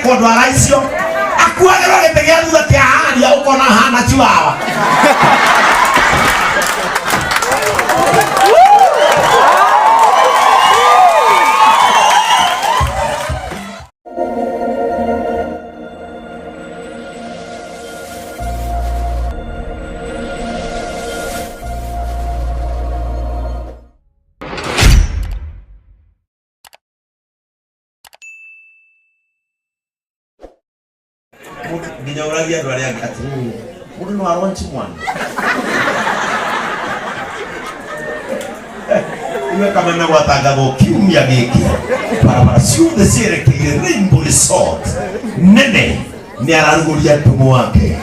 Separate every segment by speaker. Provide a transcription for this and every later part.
Speaker 1: Gũthondekwo ndwara icio akuagĩrwo gĩtĩ gĩa thutha kĩa haria ũkona hana chiwawa. Nginya ũragia andũ arĩa angĩ atĩrĩrĩ, mũndũ no aronchi mwana iwe kameme gwatangathwo kiumia gĩkĩ barabara ciothe cierekeire Rainbow Resort nene nĩ ararugũria ndumu wake.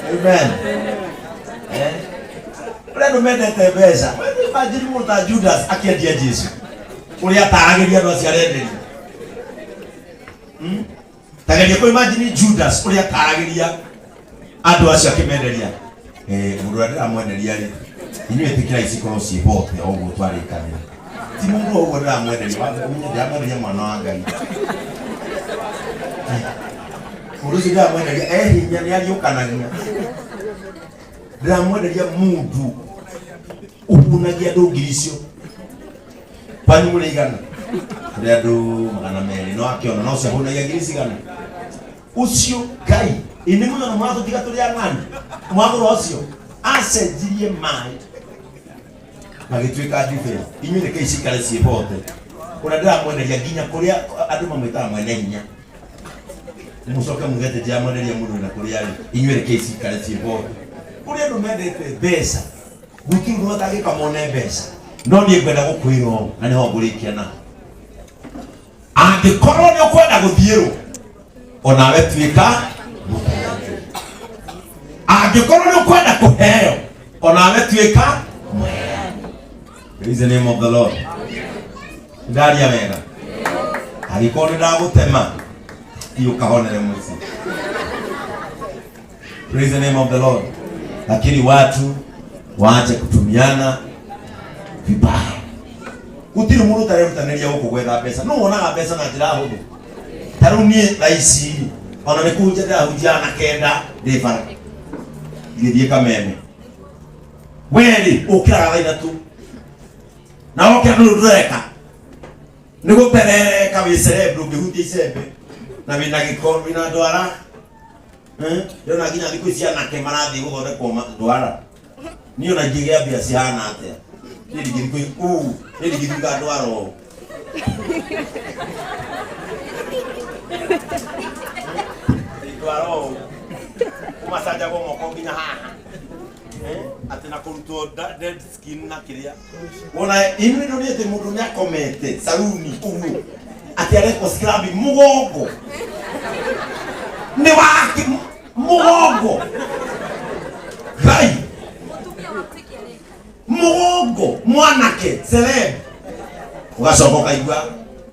Speaker 1: Amen. Eh? Ũrĩa andũ mendete mbeca. Wewe imagine mũndũ ta Judas akĩendia Jesu. Ũrĩa ataragĩria andũ acio arenderia. Hmm? Tageria kũ imagine Judas ũrĩa ataragĩria andũ acio akĩmenderia. Eh, mũndũ ũrĩa ndĩramwenderia rĩ, inyuĩ ĩtĩkĩrai cikorwo ciĩ bote o ũguo twarĩkanĩra. Ti mũndũ o ũguo ndĩramwenderia, wa ũmenye ndĩramwenderia mwana wa Ngai. Mũndũ ũcio ndĩramwenderia e hinya nĩ ariũkanagia. Ndĩramwenderia mũndũ ũhunagia andũ ngiri icio. Kwanyu mũrĩ igana? Tũrĩ andũ 200 no akĩona no ũcio ahunagia ngiri cigana? Ũcio Ngai, ĩ nĩ mũigana mũratũtiga tũrĩ ang'ani? Mwagũra ũcio acenjirie maĩ magĩtuĩka ndibei. Inyuĩ rekei cikare ciĩ bote. Ũrĩa ndĩramwenderia nginya kũrĩa andũ mamwĩtaga mwene hinya. Mũcoke muge atĩ ndiramwenderia mũndũ wĩna kũrĩa arĩ. Inyuĩ rekei cikare ciĩ bote. Kũrĩ andũ mendete mbeca. Gũtirĩ ũndũ matangĩka mone mbeca. No niĩ ngwenda gũkwĩra ũũ na nĩho ngũrĩkia naho. Angĩkorwo nĩ ũkwenda gũthiĩrwo, onawe tuĩka mũheani. Angĩkorwo nĩ ũkwenda kũheo, onawe tuĩka mũheani. Praise the name of the Lord. Ndaria wega. Angĩkorwo nĩ ndagũtema, thiĩ ũkahonere mũciĩ. Praise the name of the Lord. Lakini watu waache kutumiana vibaya. Gũtirĩ mũndũ ũtarerutanĩria gũkũ gwetha mbeca. No wonaga mbeca na njĩra hũthũ. Ta rĩu niĩ thaa ici ona nĩ kũhunjia ndĩrahunjia na kenda ndĩ bara ngĩthiĩ Kameme. We rĩ ũkĩraga thaa 3 na wokĩra ndũrĩ ũndũ ũreka nĩ gũterereka wĩ celeb ndũngĩhutia icembe na wĩna gĩko wĩna ndwara. Eh, ndĩrona nginya thikũ ici anake marathiĩ gũthondekwo ndwara. Niĩ ona ingĩgĩa mbia cihana atĩa, niĩ ndingĩthiĩ uu niĩ ndingĩtuĩka ndwara ũũ. Ndwara ũũ ũmacanjagwo moko nginya haha. Eh, atĩ na kũrutwo dead skin na kĩrĩa wona inyuĩ ndũrĩ atĩ mũndũ nĩ akomete saruni ũguo atĩ arekwo scrubbing mũgongo nĩ wake mũgongo Ngai mũgongo mwanake celeb ũgacoka ũkaigua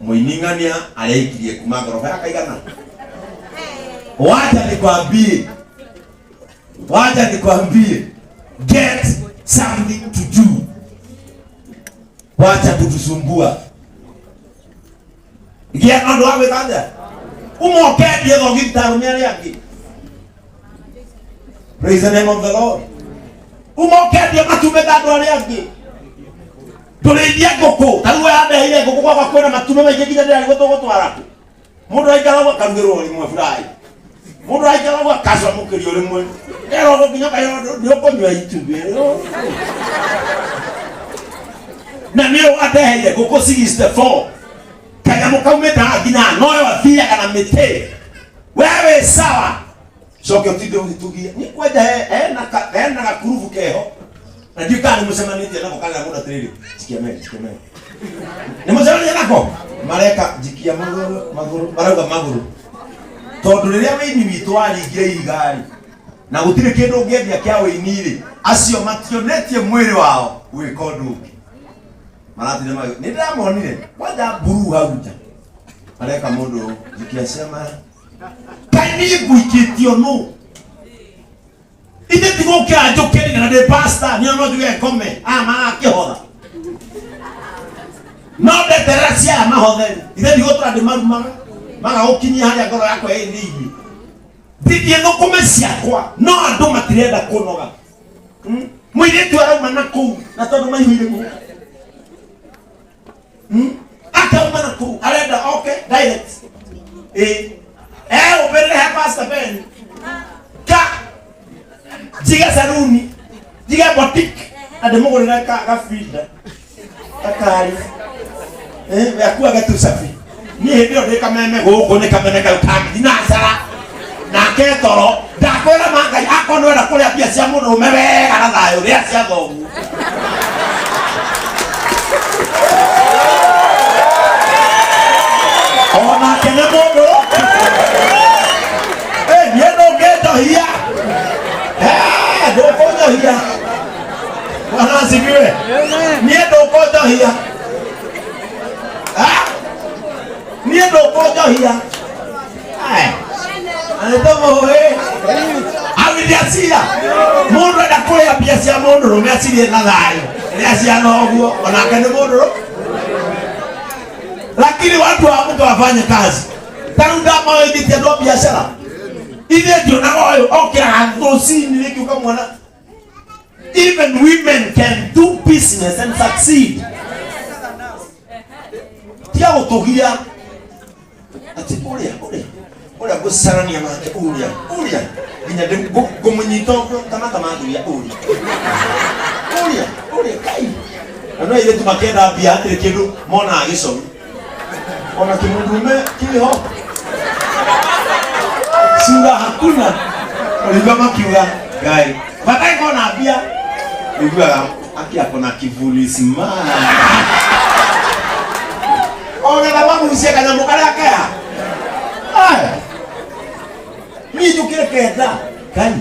Speaker 1: mũini ng'ania areikirie kuma ngoroba ya kaigana. Wacha nikwambie, wacha nikwambie, get something to do. Wacha kutusumbua. Gĩa na ũndũ wa gwĩka atĩa? Ũmokendie thogi ta arũme arĩa angĩ. Praise the name of the Lord. Ũmokendie matumbĩ ta andũ arĩa angĩ. Tũrĩithie ngũkũ. Ta rĩu we andeheire ngũkũ gwakwa kwĩna matumbĩ maingĩ nginya ndĩrarigwo tũgũtwara kũ. Mũndũ aikara ũguo akarugĩrwo rĩmwe fry. Mũndũ aikara ũguo akacamũkĩrio rĩmwe. Kerwo ũguo nginya ũkaigua nĩ ũkũnyua itumbĩ. Na nĩ ũũ andeheire ngũkũ 64. Kanyamũ kaumĩte haha nginya haha, noyo athiaga na mĩtĩ. We wĩ sawa. Coke ũtinde ũgĩtugia. Niĩ kwanja hena gakurubu keho. Na ndiũĩ kana nĩ mũcemanĩtie nako karĩa mũndũ atĩrĩrĩ, jikia meri, jikia meri. Nĩ mũcemanĩtie nako? Mareka jikia magũrũ, magũrũ, marauga magũrũ. Tondũ rĩrĩa wĩini witũ waringire ihiga-rĩ, na gũtirĩ kĩndũ ũngĩendia kĩa wĩini-rĩ, acio mationetie mwĩrĩ wao gwĩka ũndũ ũngĩ. Maratinde nĩ ndĩramonire kwanja mburuu hau nja. Mareka mũndũ jikia ciama. Kaĩ niĩ ngũikĩtio nũ? Ithe ti gũkĩra njũkĩrire na ndĩ pastor, niĩ no njuge ngome, aya marakĩhotha. cia aya mahothe ithe ndigũtũra ndĩmarumaga magagũkinyia harĩa ngoro yakwa ĩrĩirie ndithie thũkũme ciakwa no andũ matirenda kũnoga. Mũirĩtu arauma na kũu na tondũ maihũire mũhuko. Akauma na kũu arenda oke direct ĩ eũmbĩrĩre he Pastor Ben ka njige saruni njige boutique na ndĩmũgũrĩre ka gabinda gakari we akuage tu safi niĩ hĩndĩ ĩyo ndĩ kameme gũkũ nĩ kameme kau ka thinacara nake toro ndakwĩra ma Ngai akorwo nĩwenda kũrĩa mbia cia mũndũrũme wega na thayũ rĩa cia thoguo. Onake nĩ mũndũ. Niĩ ndũngĩnjohia. Ndũkũnjohia. Bwana asifiwe. Niĩ ndũkũnjohia. Ah? Niĩ ndũkũnjohia. Anĩtũmũĩ awithia cira mũndũ enda kũrĩa mbia cia mũndũ rũme acirie na thayũ rĩa cia thoguo onake nĩ mũndũ rũ lakini watu waamke wafanye kazi. Ta rĩu ndamaoithĩtie andũ a biacara ithuĩ ndionaga ũyũ okĩraga rũcinĩ rĩngĩ ũkamwona. Even women can do business and succeed. Tiga gũtũgia atĩ ũrĩa ũrĩa ũrĩa ngũcarania nake ũrĩa ũrĩa nginya ngũmũnyita ũguo ta mata mathuria ũrĩa ũrĩa ũrĩa kai na no airĩtu makĩenda mbia hatirĩ kĩndũ monaga gĩcomi ona kĩmũndũme kĩho sura hakuna ũrĩigua makiuga ngai batai kona mbia ũiguaga aki ako na kivuli smart ogetha magucie kanyamũ karĩa kea. Aya. Niĩ njũkĩre 9 kai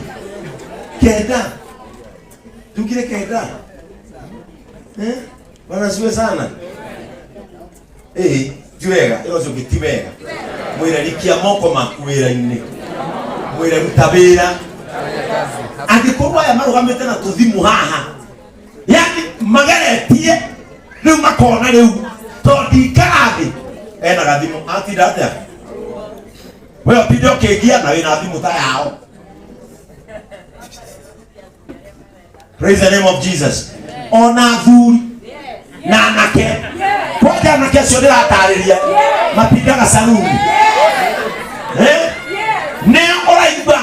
Speaker 1: 9 njũkĩre 9. Eh? Bwana asifiwe sana. Ti wega ĩra ũcio ũngĩ ti wega mwĩre rikia moko maku wĩra-inĩ mwĩre ruta wĩra angĩkorwo aya marũgamĩte na tũthimũ haha yani mageretie rĩu makona rĩu tondũ ndikara thĩ ena gathimũ atinda atĩa we ũtinde ũkĩngia na wĩna thimũ ta yao. Praise the name of Jesus. Ona athuri na anake kwanja anake acio ndĩratarĩria matindaga saruni. Eh? Nĩ ũraigua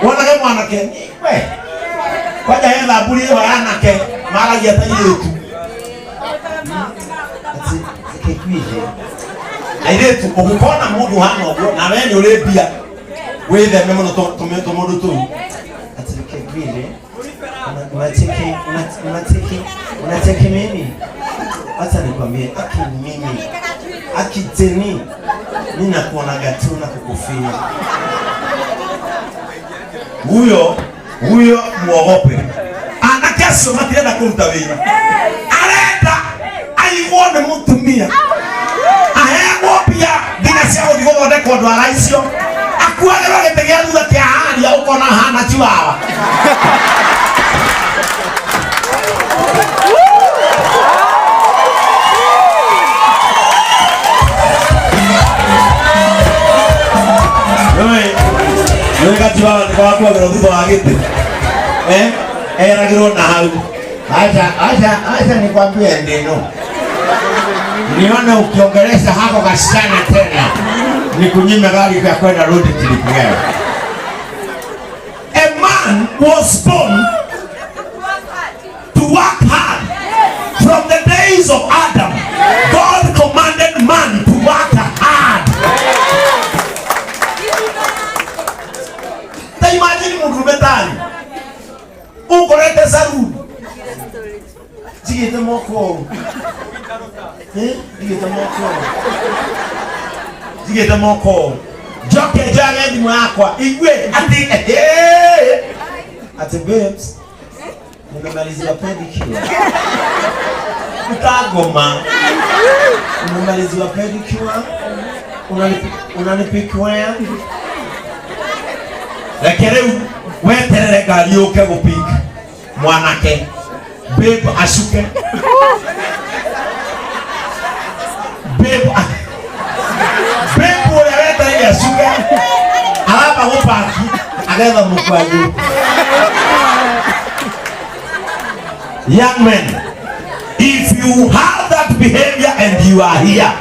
Speaker 1: wonage mwanake we kwanja he thamburi ĩyo ya anake maragia ta irĩtu Ati, reke ngwĩre. Airĩtu ũngĩkona mũndũ hana ũguo na we nĩ ũrĩ mbia wĩtheme mũno tũmũndũ tũu ati reke ngwĩre unacheki unacheki unacheki mimi acha nikwambie aki mimi aki Jeni mimi nakuonaga tu na kukufia huyo huyo muogope anake acio matirenda kũruta wĩra arenda aigwo nĩ mũtumia aheagwo mbia nginya cia gũthiĩ gũthondekwo ndwara icio akuagĩrwo gĩtĩ gĩa thutha kĩa haria ũkona hana chiwawa. Nĩũĩ gachiwawa nĩko gakuagĩrwo thutha wa gĩtĩ eragĩrwo na hau.
Speaker 2: Acha, acha, acha nikwambie ndino. Nione ukiongelesha hako kasichana tena. Nikunyime gari ya kwenda road trip leo.
Speaker 1: A man was born to work hard. From the days of Adam, God commanded man to work hard. Ta imagine mũndũrũme tani ũkorete saruni njigĩte moko ũũ. Njigĩte moko ũũ. Njigĩte moko ũũ. Njoke njoyage thimũ yakwa igue atĩ atĩ babes nimemalizia pedicure utagoma nimemalizia pedicure unanipikia reke rĩu weterere ngari yũke gũpik mwanake babe acuke Babe, babe ũrĩa wetereire acuke aramba gũpaki agetha mũkwanjũ. Young men, if you have that behavior and you are here,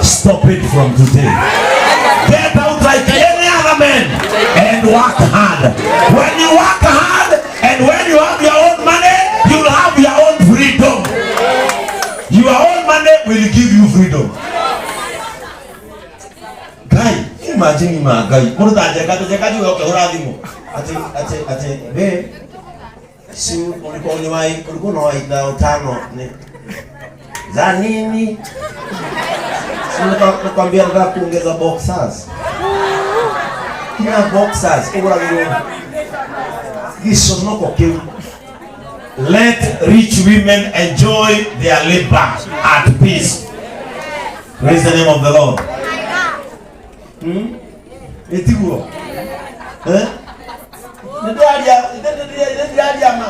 Speaker 1: stop it from today. Get out like any other man and work hard. When you work hard and when you have your own money, you'll have your own freedom. Your own money will give you freedom. Ngai, imagine ma Ngai. Mũndũ ta Njenga, Njenga njuge ũkĩhũra thimũ. Ati ati ati babe, si ulikuwa uniwahi ulikuwa unawahi thao tano ni za nini? Si nakwambia nataka kuongeza boxers. Kila boxers ũgũragĩrwo gĩconoko kĩu. Let rich women enjoy their labor at peace. Praise the name of the Lord. Hmm? Ĩtiguo? Eh? Nĩndĩraria nĩndĩraria ma.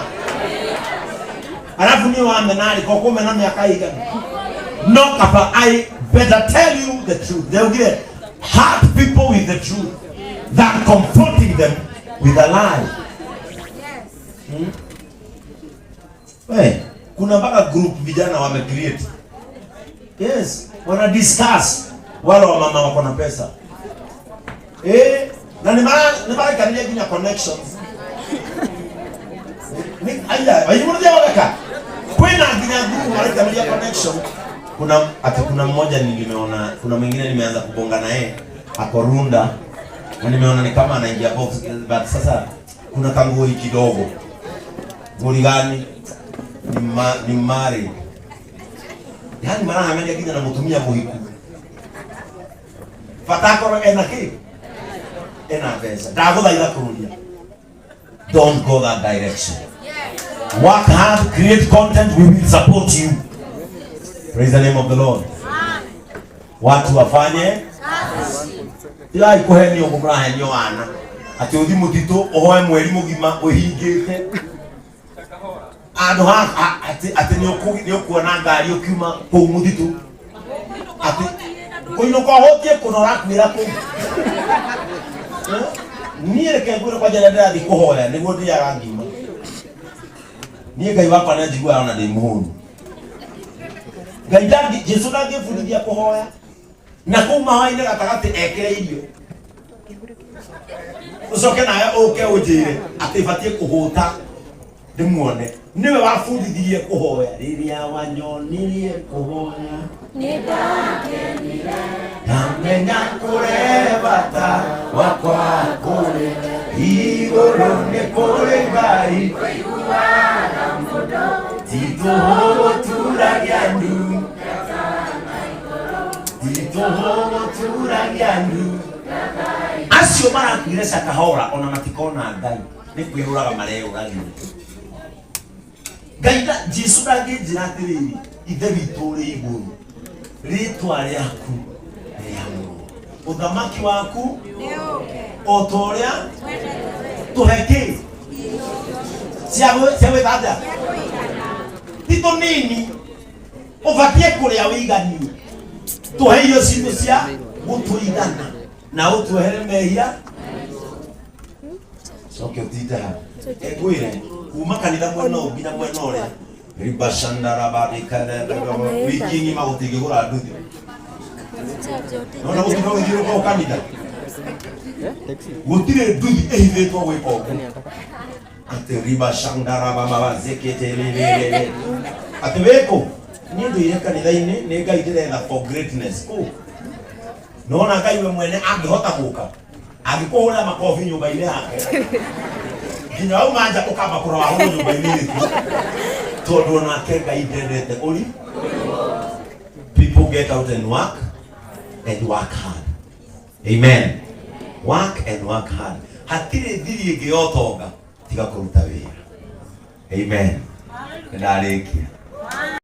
Speaker 1: Alafu niĩ wamena rĩ, ko kũmena mĩaka ĩigana? No kaba I better tell you the truth. Ndaugire hurt people with the truth than comforting them with a lie. Hmm? We, kuna mpaka group vijana wame create. Yes, wana discuss wale wa mama wako na pesa. Eh, na ni mara ni mara kaniria nginya connections. Ni aya, waimurithia wageka. Kwina nginya group maraikanĩria connection. Kuna ati kuna mmoja nimeona, kuna mwingine nimeanza kubonga na yeye ako Runda na nimeona ni kama anaingia box but sasa kuna kangoi kidogo. Ngori gani? Ni ma, ni married. Yaani marahamania nginya na mutumia muhiku. Bata akorwo ena kĩ? Ena mbeca. Ndagũthaitha kũrũria. Don't go that direction. Work hard, create content, we will support you. Praise the name of the Lord. Watu wafanye tigai kũhenio ũguo mũrahenio wana atĩ ũthi mũtitũ ũhoe mweri mũgima ũhingĩte handũ ha atĩ atĩ nĩ ũkuona ngari ũkiuma kũu mũtitũ atĩ kũinũka ũhũtie kũna ũrakuĩra kũu. Eh? Niĩ reke ngwĩre kwanja rĩrĩa ndĩrathiĩ kũhoya nĩguo ndĩaga ngima. Niĩ Ngai wakwa nĩ anjiguaga ona ndĩ mũhũnu. Ngai ndangĩ Jesu ndangĩbundithia kũhoya na kũu mahoya-inĩ gatagatĩ ekĩre irio ũcoke nawe ũke ũnjĩre atĩ batiĩ kũhũta ndĩmuone. Nĩwe wabundithirie kũhoya rĩrĩa wanyonirie kũhoya ndamenya kũre bata wakwa kũrĩ igũrũ nĩ kũrĩ Ngai ti tũhũ gũturagia ndu ti tũhũ gũturagia ndu. Acio marakuire Shakahola ona matikona Ngai nĩ kwĩyũraga mareyũragire. Ngai Jesu ndangĩnjĩra atĩrĩrĩ, Ithe witũ ũrĩ igũrũ, rĩtwa rĩaku rĩamũrwo, ũthamaki waku o ta ũrĩa tũhe kĩ cia gwĩka atĩa ti tũnini ũbatiĩ kũrĩa wĩiganie tũhe irio citũ cia gũtũigana na ũtuohere mehia coke ũtinde hau ngwĩre kuma kanitha mwena ũyũ nginya mwena ũrĩa ribashandarabarikana wiki ng'ima gũtingĩgũra nduthi nona gũtinda ũgĩthiũrũrũka o kanitha gũtirĩ nduthi ĩhithĩtwo gwĩka ũguo atĩ ribashandarababazĩkĩtĩrĩrĩrĩ atĩ wĩkũ niĩ ndũire kanitha-inĩ nĩ Ngai ndĩretha for greatness kũ nona Ngai we mwene angĩhota gũka angĩkũhũrĩra makobi nyũmba-inĩ yake nginya wauma nja ũkamba kũrora wahũrwo nyũmba-inĩ ĩrĩkũ tondũ onake Ngai ndendete ũri. People get out and work and work hard. Amen. Work and work hard. Hatirĩ thiri ĩngĩ ya ũtonga tiga kũruta wĩra. Amen. Nĩndarĩkia.